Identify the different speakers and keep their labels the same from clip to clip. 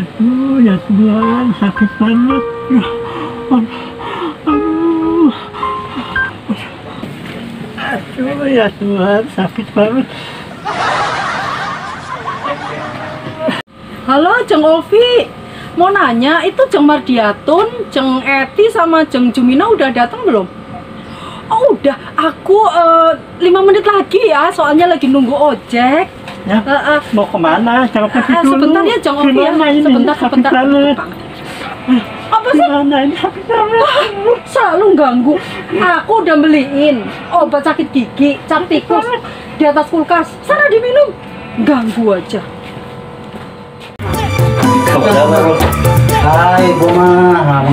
Speaker 1: Aduh, ya Tuhan, sakit banget. Ya, aduh. Aduh, ya Tuhan, sakit banget.
Speaker 2: Halo, Jeng Ovi. Mau nanya, itu Jeng Mardiatun, Jeng Eti, sama Jeng Jumina udah datang belum? Oh, udah. Aku 5 menit lagi ya, soalnya lagi nunggu ojek.
Speaker 1: Ya, mau kemana? Jangan pergi dulu.
Speaker 2: Sebentar ya, Jeng Ovi ya. Sebentar. Apa sih?
Speaker 1: Gimana ini sakit banget?
Speaker 2: Selalu ganggu. Aku udah beliin obat sakit gigi, cap tikus di atas kulkas. Sana diminum. Ganggu aja.
Speaker 3: Hai, gua mah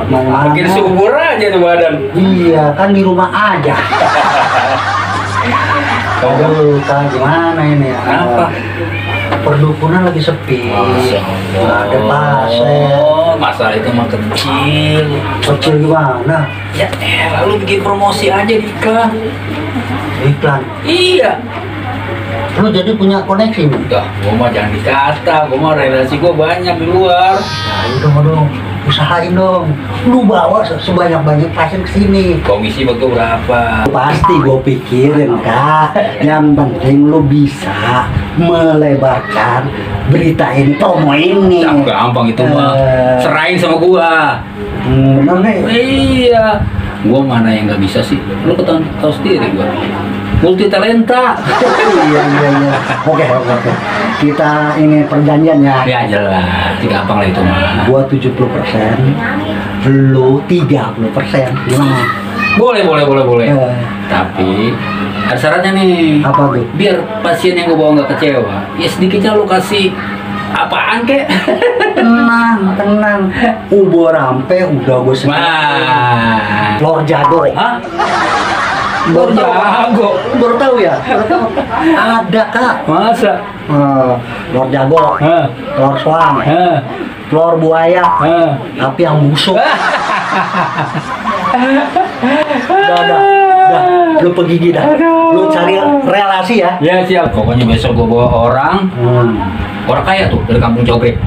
Speaker 3: mau
Speaker 4: makin subur aja tuh badan.
Speaker 3: Iya, kan di rumah aja. Aduh, kan gimana ini?
Speaker 4: Kenapa?
Speaker 3: Perdukunan lagi sepi. Nggak ada pasien.
Speaker 4: Oh, masalah itu mah kecil.
Speaker 3: Kecil gimana?
Speaker 4: Ya, lalu bikin promosi aja di iklan.
Speaker 3: Iklan.
Speaker 4: Iya.
Speaker 3: Lu jadi punya koneksi nih?
Speaker 4: Udah, gua mah jangan dikata, gua mah relasi gua banyak di luar.
Speaker 3: Nah, dong, usahain dong. Lu bawa sebanyak-banyak pasien ke sini.
Speaker 4: Komisi bagi berapa?
Speaker 3: Pasti gue pikirin, Kak. Yang penting lu bisa melebarkan berita ini, promo ini.
Speaker 4: Nah, gampang itu mah. Serahin sama gua.
Speaker 3: Bener nih.
Speaker 4: Iya. Gua mana yang nggak bisa sih? Lu tahu sendiri gua. Multi talenta.
Speaker 3: Iya. Oke. Kita ini perjanjian ya.
Speaker 4: Ya jelas, gampang lah itu mah.
Speaker 3: Gua 70%, lu 30%. Gimana?
Speaker 4: Boleh. Tapi ada syaratnya nih.
Speaker 3: Apa tuh?
Speaker 4: Biar pasien yang gue bawa nggak kecewa, ya sedikitnya lu kasih apaan kek.
Speaker 3: Tenang. Ubur rampe udah gue setel.
Speaker 4: Wah.
Speaker 3: Lor jago.
Speaker 4: Hah?
Speaker 3: Baru
Speaker 4: jago.
Speaker 3: Baru tahu ya? Ada, Kak.
Speaker 4: Masa?
Speaker 3: Lor jago. Lor soang. Lor buaya. Tapi yang busuk. Udah. Lu pergi dah. Lu cari relasi ya.
Speaker 4: Ya siap. Pokoknya besok gue bawa orang kaya tuh dari kampung Cogre.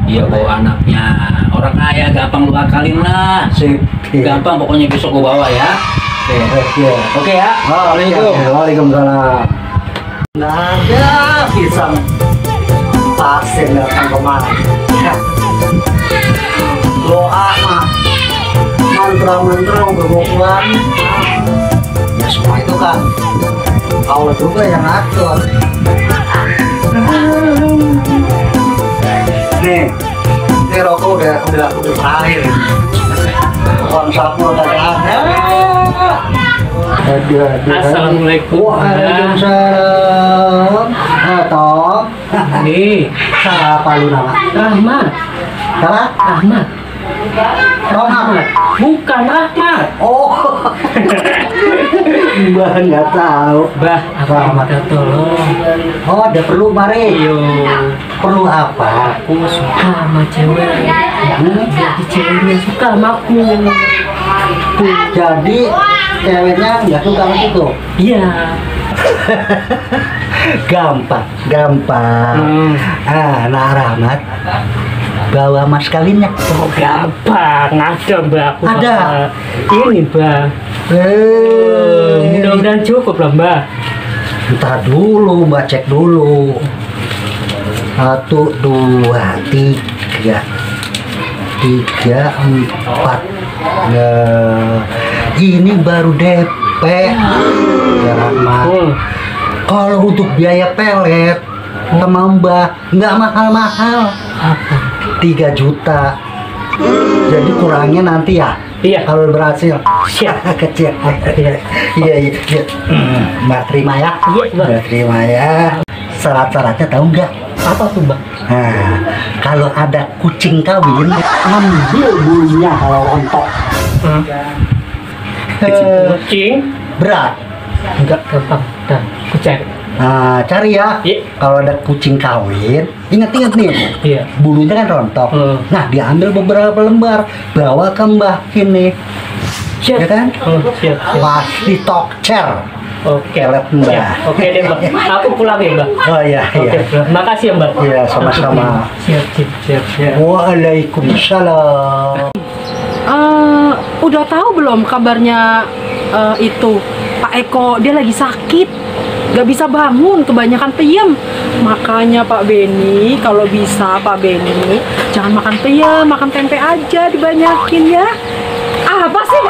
Speaker 4: Dia bawa anaknya. Orang kaya gampang lu akalin lah.
Speaker 3: Sip.
Speaker 4: Gampang pokoknya besok gue bawa ya. Oke ya. Assalamualaikum.
Speaker 3: Waalaikumsalam. Nggak ada pisang pasien datang kemana. Doa mah mantra berbohongan. Ya semua itu kan Allah juga yang atur. Nih rokok udah terakhir. Konsepnya udah ada.
Speaker 1: Assalamualaikum.
Speaker 3: Waalaikumsalam. Tom.
Speaker 1: Nih,
Speaker 3: Siapa lu nama?
Speaker 1: Rahmat.
Speaker 3: Siapa?
Speaker 1: Ahmad.
Speaker 3: Rahmat.
Speaker 1: Bukan Rahmat.
Speaker 3: Oh. Mbah nggak tahu.
Speaker 1: Bah, aku minta tolong.
Speaker 3: Oh, ada perlu mari.
Speaker 1: Yo,
Speaker 3: Perlu apa?
Speaker 1: aku suka sama cewek. Jadi ceweknya suka sama aku.
Speaker 3: Jadi ceweknya nggak suka sama itu.
Speaker 1: Iya.
Speaker 3: Gampang. Nah Rahmat bawa mas kawinnya.
Speaker 1: Oh, gampang. Ada, Mbak. Aku
Speaker 3: Ada.
Speaker 1: Ini, Mbak. Mudah-mudahan cukup lah, Mbak.
Speaker 3: Ntar dulu, Mbak cek dulu. 1, 2, 3, 4. Nah, ini baru DP. Ya, Rahmat. Kalau untuk biaya pelet sama Mbak nggak mahal-mahal. 3 juta. Jadi kurangnya nanti ya.
Speaker 1: Iya.
Speaker 3: Kalau berhasil.
Speaker 1: Siap.
Speaker 3: Kecil. Iya. Mbak terima ya.
Speaker 1: Iya, Mbak.
Speaker 3: Mbak terima ya. Syarat-syaratnya tahu nggak?
Speaker 1: Apa tuh, Mbak?
Speaker 3: Nah, kalau ada kucing kawin, ambil bulunya kalau rontok.
Speaker 1: Kucing?
Speaker 3: Berat.
Speaker 1: Enggak gampang. Dan aku cari.
Speaker 3: Nah, cari ya.
Speaker 1: Iya.
Speaker 3: Kalau ada kucing kawin, ingat-ingat nih.
Speaker 1: Iya.
Speaker 3: Bulunya kan rontok. Nah, diambil beberapa lembar, bawa ke Mbah ini.
Speaker 1: Siap.
Speaker 3: Ya kan?
Speaker 1: Siap.
Speaker 3: Pasti tokcer.
Speaker 1: Oke.
Speaker 3: Pelet Mbak.
Speaker 1: Ya, oke deh Mbak. Aku pulang ya Mbak.
Speaker 3: Oh iya,
Speaker 1: Oke,
Speaker 3: iya.
Speaker 1: pulang. Makasih ya Mbak.
Speaker 3: Iya, sama-sama.
Speaker 1: Siap, siap, siap, siap.
Speaker 3: Waalaikumsalam.
Speaker 2: Udah tahu belum kabarnya itu Pak Eko dia lagi sakit, nggak bisa bangun, kebanyakan peyem. Makanya Pak Beni, kalau bisa Pak Beni jangan makan peyem, makan tempe aja dibanyakin ya. Apa sih?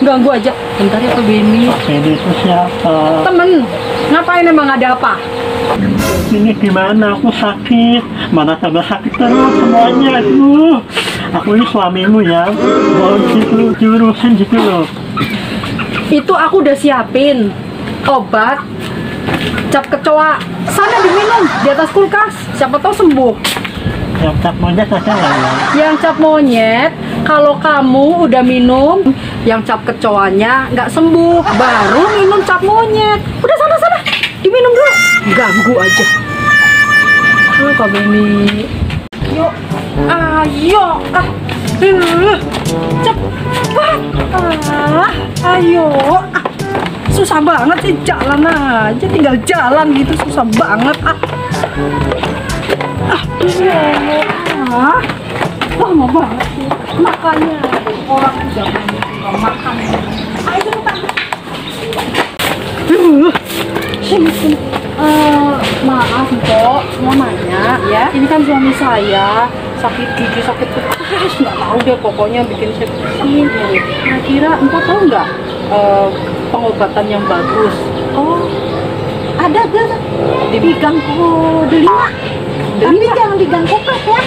Speaker 2: Ganggu aja. Bentar ya Pak Beni.
Speaker 1: Ini itu siapa?
Speaker 2: Temen, ngapain emang ada apa?
Speaker 1: Ini gimana? Aku sakit. Mana tambah sakit terus semuanya. Aduh. Aku ini suamimu ya. Mau gitu jurusan gitu loh.
Speaker 2: Itu aku udah siapin obat cap kecoa. Sana diminum di atas kulkas. Siapa tahu sembuh.
Speaker 1: Yang cap monyet ada nggak ya?
Speaker 2: Yang cap monyet, kalau kamu udah minum yang cap kecoanya nggak sembuh, baru minum cap monyet. Udah sana diminum dulu. Ganggu aja. Ayo Kak Beni. Yuk, ayo. Cepat. Ayo. Susah banget sih, jalan aja, tinggal jalan gitu, susah banget. Lama banget sih. Makanya orang jangan suka makan. Ayo cepetan. Sini. Maaf Mpok, mau nanya ya. Ini kan suami saya sakit gigi, sakit keras, nggak tahu deh pokoknya bikin saya pusing. Kira-kira Mpok tahu nggak pengobatan yang bagus? Oh, ada di Gangko Delima. Tapi jangan di Gangko Pet ya.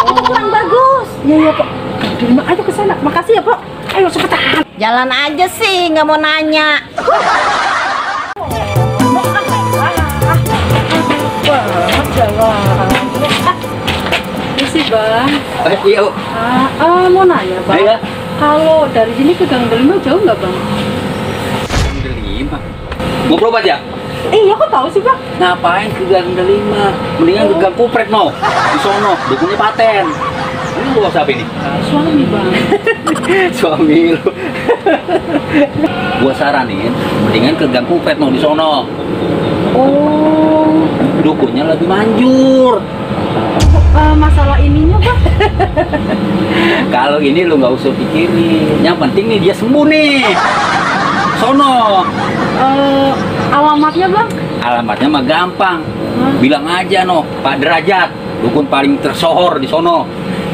Speaker 2: Itu kurang bagus. Iya Pak. Delima, ayo ke sana. Makasih ya Pak. Ayo cepetan.
Speaker 5: Jalan aja sih, nggak mau nanya.
Speaker 2: Banget jalan. Isi Bang.
Speaker 4: Iya.
Speaker 2: Mau nanya Bang.
Speaker 4: Iya.
Speaker 2: Kalau dari sini ke Gang Delima jauh nggak Bang?
Speaker 4: Delima. Mau berobat ya?
Speaker 2: Iya, kok tahu sih Bang?
Speaker 4: Ngapain ke Gang Delima? Mendingan ke Gang Kupret no. Di sono, dukunnya paten. Ini lu siapa ini?
Speaker 2: Suami Bang.
Speaker 4: Suami lu. Gua saranin, mendingan ke Gang Kupret no di sono.
Speaker 2: Oh,
Speaker 4: Dukunnya lebih manjur.
Speaker 2: masalah ininya Bang?
Speaker 4: Kalau ini lu nggak usah pikirin. Yang penting nih dia sembuh nih. Sono.
Speaker 2: Alamatnya Bang?
Speaker 4: Alamatnya mah gampang. Bilang aja no, Pak Derajat, dukun paling tersohor di sono.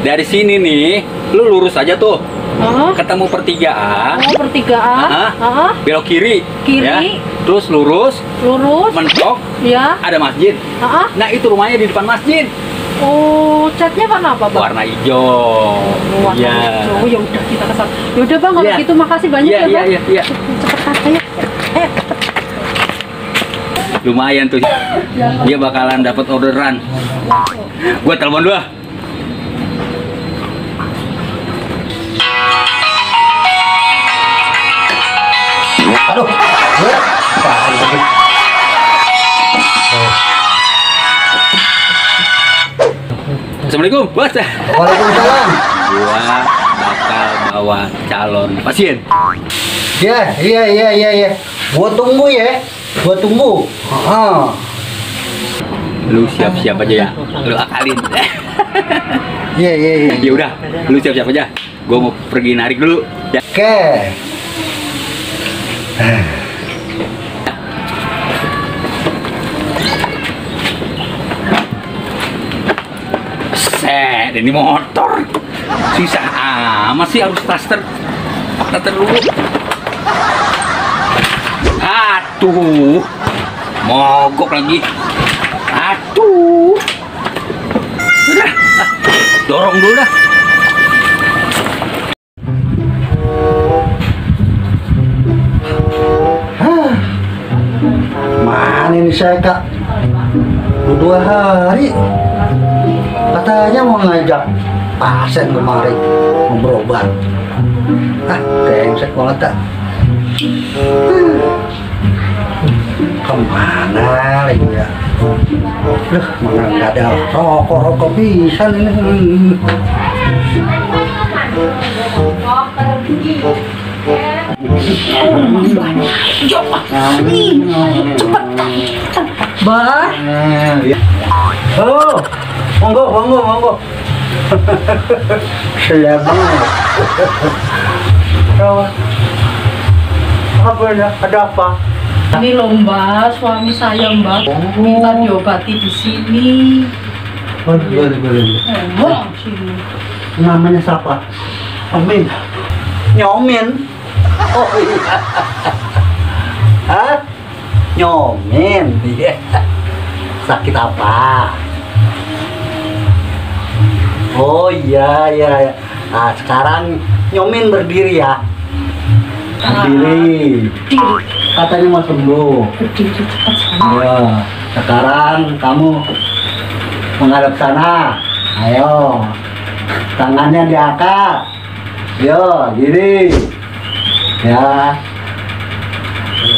Speaker 4: Dari sini nih, lu lurus aja tuh. Ketemu pertigaan.
Speaker 2: Oh, pertigaan.
Speaker 4: Belok kiri.
Speaker 2: Kiri.
Speaker 4: Ya. Terus lurus, mentok,
Speaker 2: Ya.
Speaker 4: ada masjid. Nah, itu rumahnya di depan masjid.
Speaker 2: Oh, catnya warna apa Bang?
Speaker 4: Warna hijau.
Speaker 2: Warna
Speaker 4: Iya.
Speaker 2: hijau. Ya udah kita kesana. Ya udah Bang, kalau
Speaker 4: Iya.
Speaker 2: gitu makasih banyak
Speaker 4: Iya,
Speaker 2: ya Bang.
Speaker 4: iya.
Speaker 2: Cepetan ayo.
Speaker 4: Lumayan tuh. Dia bakalan dapat orderan. Gua telepon dulu.
Speaker 3: Aduh.
Speaker 4: Assalamualaikum, Bos.
Speaker 3: Waalaikumsalam.
Speaker 4: Gua bakal bawa calon pasien.
Speaker 3: Iya. Gua tunggu ya.
Speaker 4: Lu siap-siap aja ya. Lu akalin.
Speaker 3: Iya.
Speaker 4: Ya udah, lu siap-siap aja. Gua mau pergi narik dulu. Ya.
Speaker 3: Oke.
Speaker 4: Set, ini motor. Susah amat sih harus starter dulu. Aduh. Mogok lagi. Aduh. Udah. Dorong dulu dah.
Speaker 3: Mana ini saya Kak? Udah 2 hari. Katanya mau ngajak pasien kemari mau berobat. Brengsek banget Kak. Kemana lagi ya? Duh, mana nggak ada rokok bisa ini.
Speaker 2: Mbah,
Speaker 3: Oh, monggo. Siap banget. Apa ya? Ada apa?
Speaker 2: ini loh Mbah, suami saya Mbah minta diobati di sini.
Speaker 3: Boleh.
Speaker 2: Sini.
Speaker 3: Namanya siapa? Amin. Nyomin. Oh iya. Hah? Nyomin. Iya. Sakit apa? Oh iya. Nah, sekarang Nyomin berdiri ya. Berdiri. Katanya mau sembuh.
Speaker 2: Berdiri cepat sana.
Speaker 3: Ya, sekarang kamu menghadap sana. Ayo. Tangannya diangkat. Yo, gini. Ya.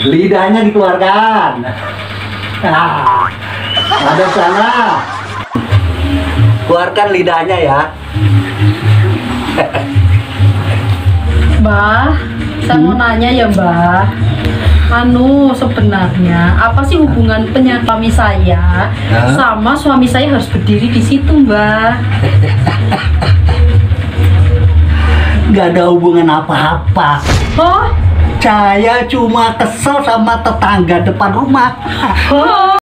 Speaker 3: Lidahnya dikeluarkan. Nah, hadap sana. Keluarkan lidahnya ya.
Speaker 2: Mbah, saya mau nanya ya Mbah. Sebenarnya apa sih hubungan suami saya sama suami saya harus berdiri di situ, Mbah?
Speaker 3: Gak ada hubungan apa-apa.
Speaker 2: Oh,
Speaker 3: Saya cuma kesel sama tetangga depan rumah.
Speaker 2: oh.